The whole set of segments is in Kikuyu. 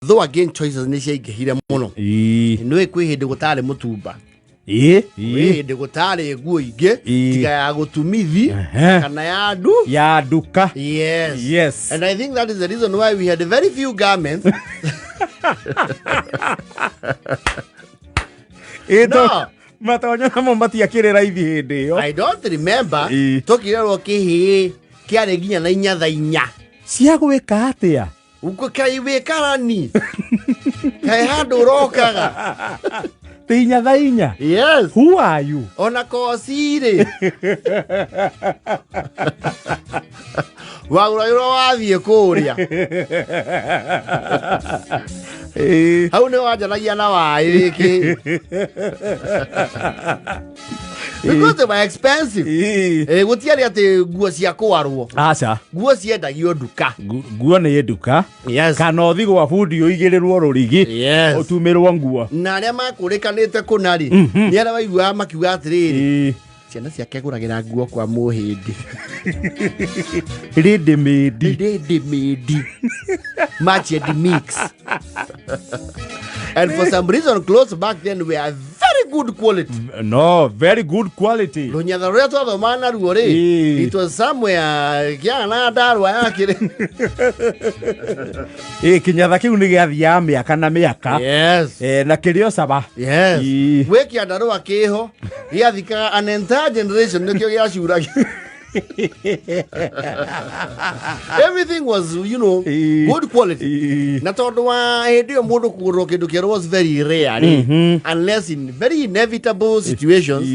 Though again choices nĩ ciaingĩhire mũno. Nĩũĩ kwĩ hĩndĩ gũtarĩ mũtumba, kwĩ hĩndĩ gũtarĩ nguo ingĩ tiga ya gũtumithi kana ya ndu ya nduka. Yes. Yes. And I think that is the reason why we had very few garments. No. Matonyo namo matiakĩrĩ raithi hĩndĩ ĩyo. I don't remember tũkĩrerwo kĩhĩĩ kĩarĩ nginya na inyatha inya. Cia gwĩka atĩa? Uko kai wĩ karani, kaĩ handũ ũrokaga. Ti inya tha inya? Yes. Who are you? Ona koci-rĩ, wagũragĩrwo wathiĩ kũrĩa. Hau nĩ wanjanagia na waĩ wĩkĩ, because they were expensive. Gũtiarĩ atĩ nguo cia kwarwo. Aca. Nguo ciendagio nduka. Nguo nĩ nduka. Yes. Kana ũthi gwa bundi ũigĩrĩrwo rũrigi. Yes. Ũtumĩrwo nguo. Na arĩa makũrĩkanĩte kũna rĩ, nĩ arĩa waiguaga makiuga atĩrĩrĩ, ciana ciake gũragĩra nguo kwa mũhĩndĩ. Ready made. Ready made, match and mix. And for some reason clothes back then were very good quality. No, very good quality. Rũnyatha rũrĩa twathomaga naruo rĩ, it was somewhere kĩaga na ndarwa yakĩrĩ. Kĩnyatha kĩu nĩ gĩathiaga mĩaka na mĩaka. Yes. Na kĩrĩ o caba. Yes. Gwĩ kĩandarũa kĩho gĩathikaga an entire generation, nĩkĩo gĩacuragia. Everything was good quality. Na tondũ wa hĩndĩ ĩyo mũndũ kũgũrwo kĩndũ kĩerũ was very rare rĩ, unless in very inevitable situations.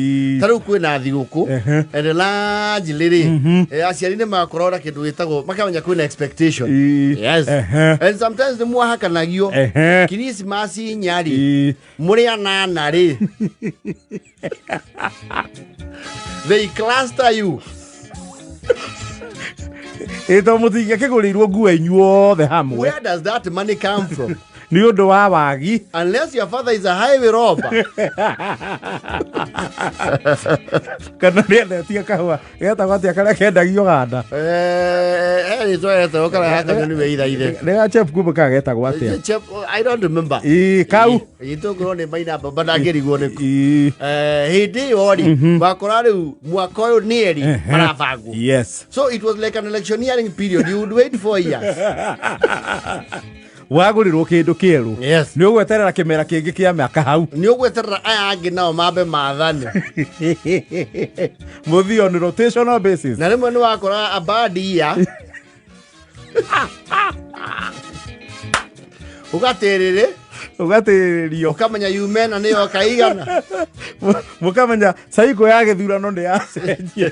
Ta rĩu kwĩna thigũkũ and largely rĩ, aciari nĩ makoragwo na kĩndũ gĩtagwo makamenya kwĩna expectation. Yes. And sometimes nĩ mwahakanagio Christmas inya rĩ, mũrĩ anana rĩ, they cluster you. Ĩ, to mũtingĩakĩgũrĩirwo nguo inyuothe hamwe. Where does that money come from? Nĩ ũndũ wa wagi. Unless your father is a highway robber. Kana nĩendetie kahũa getagwo atĩa karĩa kendagio ganda? Rĩtwa getagwo karĩa gakanyoni we ithaithe. Nĩ ga chef kumbe kana getagwo atĩa? I don't remember. Ĩ, kau. Itũngĩrwo nĩ maina mbamba ndangĩrigwo nĩkũ. Hĩndĩ ĩyo rĩ, wakora rĩu mwaka ũyũ nĩ erĩ marabangwo. So it was like an electioneering period. You would wait 4 years. Wagũrĩrwo kĩndũ kĩerũ, nĩ ũgweterera kĩmera kĩngĩ kĩa mĩaka hau. Nĩ ũgweterera aya angĩ nao mambe mathane. Mũthiĩ on rotational basis. Na rĩmwe nĩ wakora a bad year, ũgatĩrĩrĩ. Ũgatĩrĩrio. Ũkamenya yumena nĩ yoka igana. Mũkamenya caikũ ya gĩthurano nĩ yacenjia,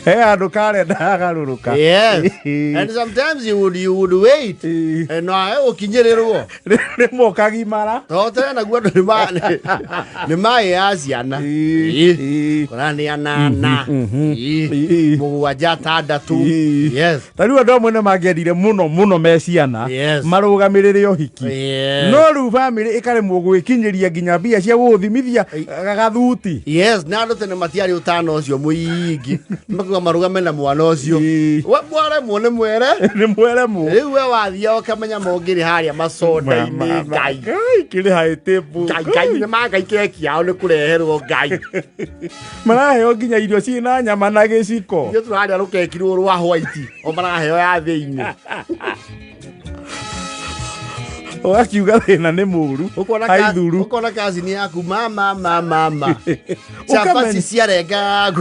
he handũ karenda yagarũrũka. Yes, and sometimes you would wait. No ae ũkinyĩrĩrwo. Rĩmwe ũkagimara. Tondũ tene naguo andũ nĩ maĩ ya ciana. Kora nĩ anana, mũgwanja, atandatũ. Yes. Ta rĩu andũ amwe nĩ mangĩendire mũno mũno me ciana marũgamĩrĩre ũhiki, no rĩu bamĩrĩ ĩkaremwo gwĩkinyĩria nginya mbia cia gũgũthimithia gathuti. Yes, na andũ tene matiarĩ ũtana ũcio mũingĩ, makuga marũgame na mwana ũcio. We mwaremwo nĩ mwere. Nĩ mweremwo. Rĩu we wathiaga ũkamenya mũngĩrĩ harĩa maconda-inĩ, Ngai. Kĩrĩ haĩ tĩbu. Ngai, Ngai nĩ mangai keki yao nĩ kũreherwo Ngai. Maraheo nginya irio ciĩna nyama na gĩciko. Ithuĩ tũrarĩa rũkeki rũrũ rwa white, o maraheo ya thĩinĩ. Ũgakiuga thĩna nĩ mũru. Ũkona Haithuru. Ũkona kazini yaku mama mama mama chapati ciarenga.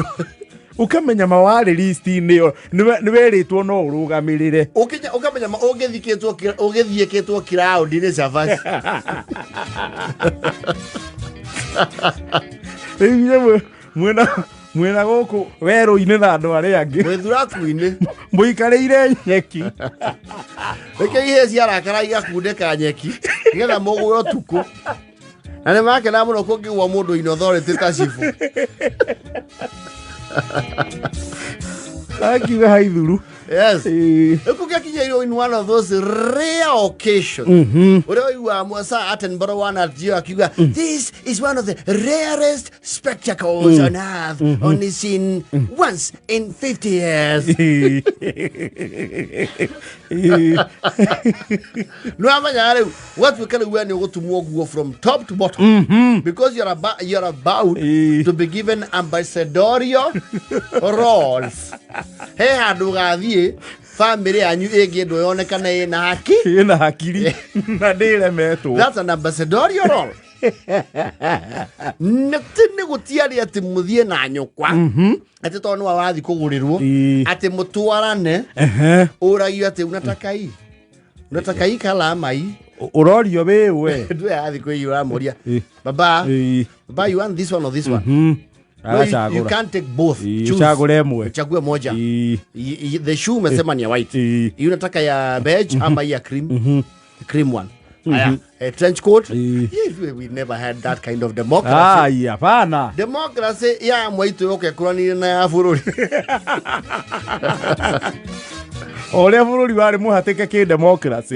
Ũkamenya mawarĩ listi-inĩ ĩyo nĩ werĩtwo no ũrũgamĩrĩre. Ũkamenya ma ũngĩthikĩtwo ũgĩthiĩkĩtwo kiraũndi nĩ cabaci. Rĩu inyuĩ mwĩna gũkũ werũ-inĩ na andũ arĩa angĩ. Mwĩthuraku-inĩ. Mũikarĩire nyeki. Reke ihe ciarakara igakundĩka nyeki nĩgetha mũgũe ũtukũ, na nĩ makena mũno kũngĩgwa mũndũ in authority ta cibũ. Akiuga haithuru. Yes. Ĩĩ. Rĩu kũngĩakinyĩirwo in one of those rare occasions ũrĩa ũiguaga Sir Attenborough wa Nat Geo akiuga, "This is one of the rarest spectacles on earth, only seen once in 50 years." Ĩĩ. Ĩĩ. Nĩwamenyaga rĩu gwatuĩka rĩu we nĩ ũgũtumwo nguo from top to bottom because you're about Ĩĩ. to be given ambassadorial roles. He handũ ũgathiĩ famĩlĩ yanyu ĩngĩendwo yonekane ĩna haki. Ĩna hakiri na ndĩremetwo. That's an ambassadorial role. Nĩ nĩ gũtiarĩ atĩ mũthiĩ na nyũkwa atĩ tondũ nĩwe wathiĩ kũgũrĩrwo, Ĩĩ. atĩ mũtwarane, Ehe. ũragio atĩ unataka hii, unataka hii kala ama hii. Ũrorio wĩ we. Ndũ yathi kwĩiyũra mũria, Ĩĩ. "Baba, Ĩĩ. baba, you want this one or this one?" No, you Agacagũra. can't take both. Ĩĩ, Choose. ũcagũre ĩmwe. Uchague moja. Ĩĩ. The shoe umesema ni ya white. Ĩĩ. Hii unataka ya beige ama hii ya cream? The cream one. Aya, trench coat. Ĩĩ. Yeah, we never had that kind of democracy. Ai, hapana. Democracy ya mwaitu yoke kũranire na ya bũrũri. O ũrĩa bũrũri warĩ mũhatĩke kĩ democracy,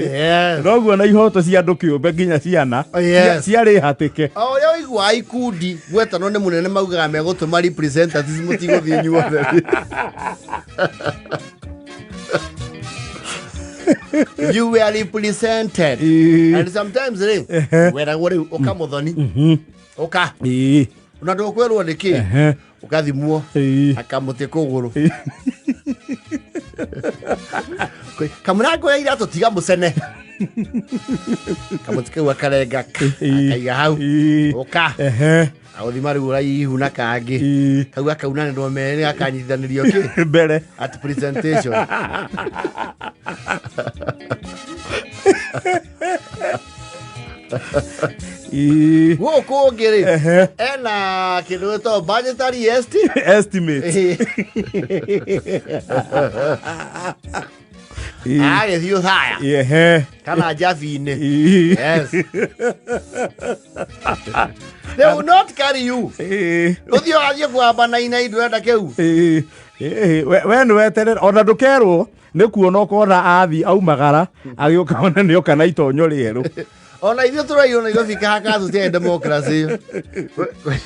noguo na ihoto cia andũ kĩũmbe nginya ciana Oh, yes. ciarĩ hatĩke. O ũrĩa ũiguaga ikundi gwetanwo nĩ mũnene maugaga megũtũma representatives, mũtigũthiĩ inyuothe. You were represented. Ĩĩ. And sometimes rĩ, weragwo rĩu ũka mũthoni, ũka Ĩĩ. na ndũkwĩrwo nĩ kĩ. Ehe. Ũkathimwo Ĩĩ. akamũtĩ kũgũrũ, kamũrango ya iratũ, tiga mũcene kamũtĩ kau akarenga Ĩĩ. akaiga hau. Ĩĩ. Ũka Ehe. agũthima rĩu ũraihu na kangĩ Ĩĩ. kau gakaunanĩrwo merĩ gakanyitithanĩrio kĩ Mbere. At presentation. Ĩĩ. Gũkũ ũngĩ rĩ, Ehe. ena kĩndũ gĩtagwo budgetary estimate. Ĩĩ. Agĩthiĩ ũthaya Ehe. kana njabi-inĩ. Ĩĩ. Yes, they will not carry you. Ĩĩ. Ũthiĩ ũgathiĩ kwamba na ina ndũrenda kĩu. Ĩĩ. Ĩĩ. We nĩ weterere ona ndũkerwo nĩ kuona ũkona athi aumagara agĩũka ona nĩ oka na itonyo rĩerũ. Ona ithuĩ tũraiywo Nairobi kahaka tũtiarĩ democracy ĩyo.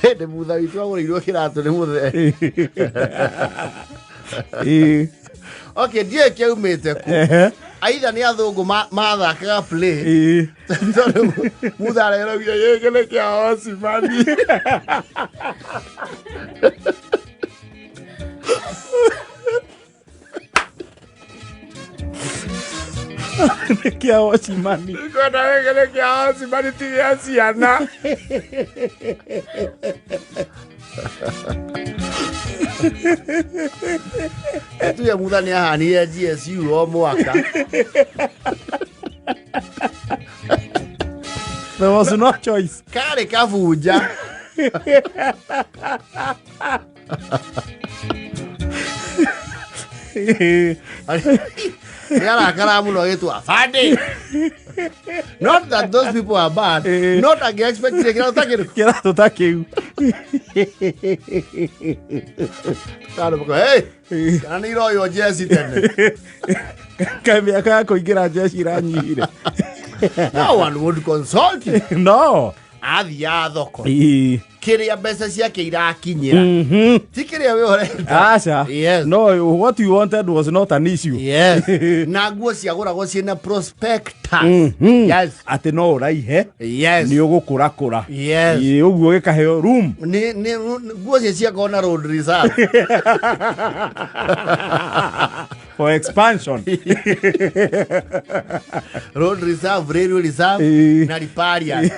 Hĩndĩ mutha witũ agũrĩirwo kĩratũ nĩ mũthee. Ĩĩ. Okay, ndiũĩ kĩaumĩte kũ. Ehe. Aitha nĩ athũngũ mathakaga play. Ĩĩ. Tondũ mutha areraugire gĩkĩ nĩ kĩa Ocimani. Nĩ kĩa Ocimani. Kwenda gĩkĩ nĩ kĩa Ocimani ti gĩa ciana. Tuge mutha nĩ ahanire GSU o mwaka. There was no choice. Karĩ kabunja. Ĩĩ. Nĩ arakara mũno agĩtwo abande. Not that those people are bad. Eh. Not angĩ-expectire kĩratũ ta kĩrĩkũ. Kĩratũ ta kĩu. Hey, kana nĩ iroywo jeci tene. Kaĩ mĩaka ya kũingĩra jeshi iranyihire? No one would consult you. No. Athiaga thoko, Ĩĩ. kĩrĩa mbeca ciake irakinyĩra, ti kĩrĩa we ũrenda. Aca. Yes. No, what you wanted was not an issue. Yes, na nguo ciagũragwo ciĩna prospectus. Yes. Atĩ no ũraihe nĩ ũgũkũrakũra. Yes. Ĩĩ, ũguo gĩkaheo room. Nĩ nguo cio ciakorwo na road reserve. For expansion. Road reserve, railway reserve Ĩĩ. na riparian.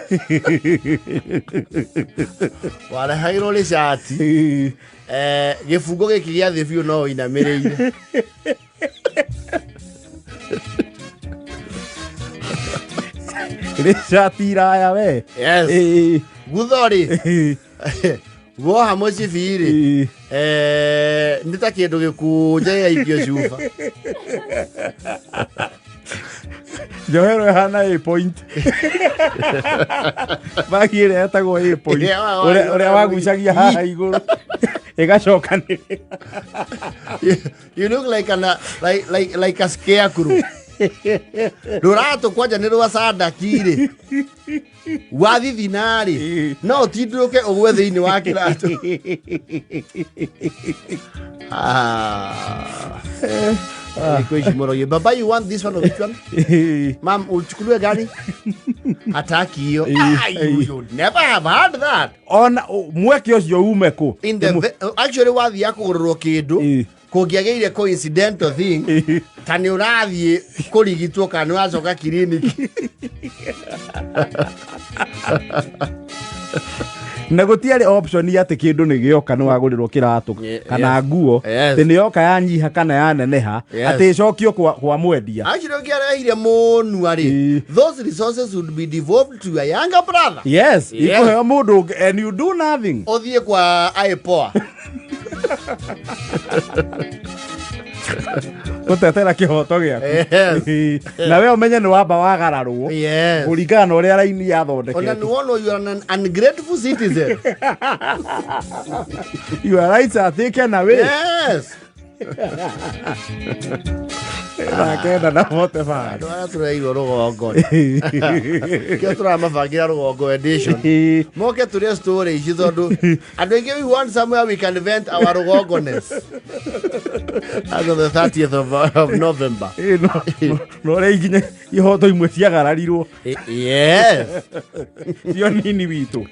Warehairwo rĩ cati, Ĩĩ. gĩbungo gĩkĩ gĩa thĩ biũ no ũinamĩrĩire. Rĩ cati iraya we. Yes. Ĩĩ. Gutho rĩ, Ĩĩ. woha mũcibi rĩ, Ĩĩ. Nĩ ta kĩndũ gĩkũnje gĩgaikio cuba. Njohero ĩhana A point bagi ĩrĩa ĩtagwo A point. Yeah, Ũrĩa wagucagia haha igũrũ. Ĩgacokanĩrĩra. You look like an like a scarecrow. Rũratũ kwanja nĩ rwa sandaki rĩ, wathithina rĩ, no ũtindũke ũgwe thĩinĩ wa kĩratũ. Ah. Thikũ ici mũrogie, "Baba, you want this one or which one? Mam, uchukuliwe gani?" Hataki hiyo. Ah, you should never have had that. Ona mweke ũcio ume kũ? In the actually wathiia kũgũrĩrwo kĩndũ, kũngĩagĩire coincidental thing ta nĩ ũrathiĩ kũrigitwo kana nĩ ũracoka kiriniki. Na gũtiarĩ option atĩ kĩndũ nĩ gĩoka nĩ wagũrĩrwo kĩratũ kana nguo, atĩ nĩ yoka yanyiha kana yaneneha, atĩ ĩcokio kwa mwendia. Actually ũngĩarehire mũnua rĩ, those resources would be devolved to your younger brother. Yes, ikũheo mũndũ ũngĩ and you do nothing. Ũthiĩ kwa IPOA. Gũtetera kĩhoto gĩaku. Na we ũmenye nĩ wamba wagararwo kũringana na ũrĩa raini Ona nĩ yathondeketwo. wona you are an ungrateful citizen. Your rights are taken away. 9:45. Andũ arĩa tũreirwo rũgongo kĩo tũramabangĩra rũgongo edition, moke tũrĩe story ici, tondũ andũ aingĩ, we want somewhere we can vent our rũgongoness as of the 30th of November. Ĩ, no ũrĩa ikinya ihoto imwe ciagararirwo. Yes. Cio nini witũ.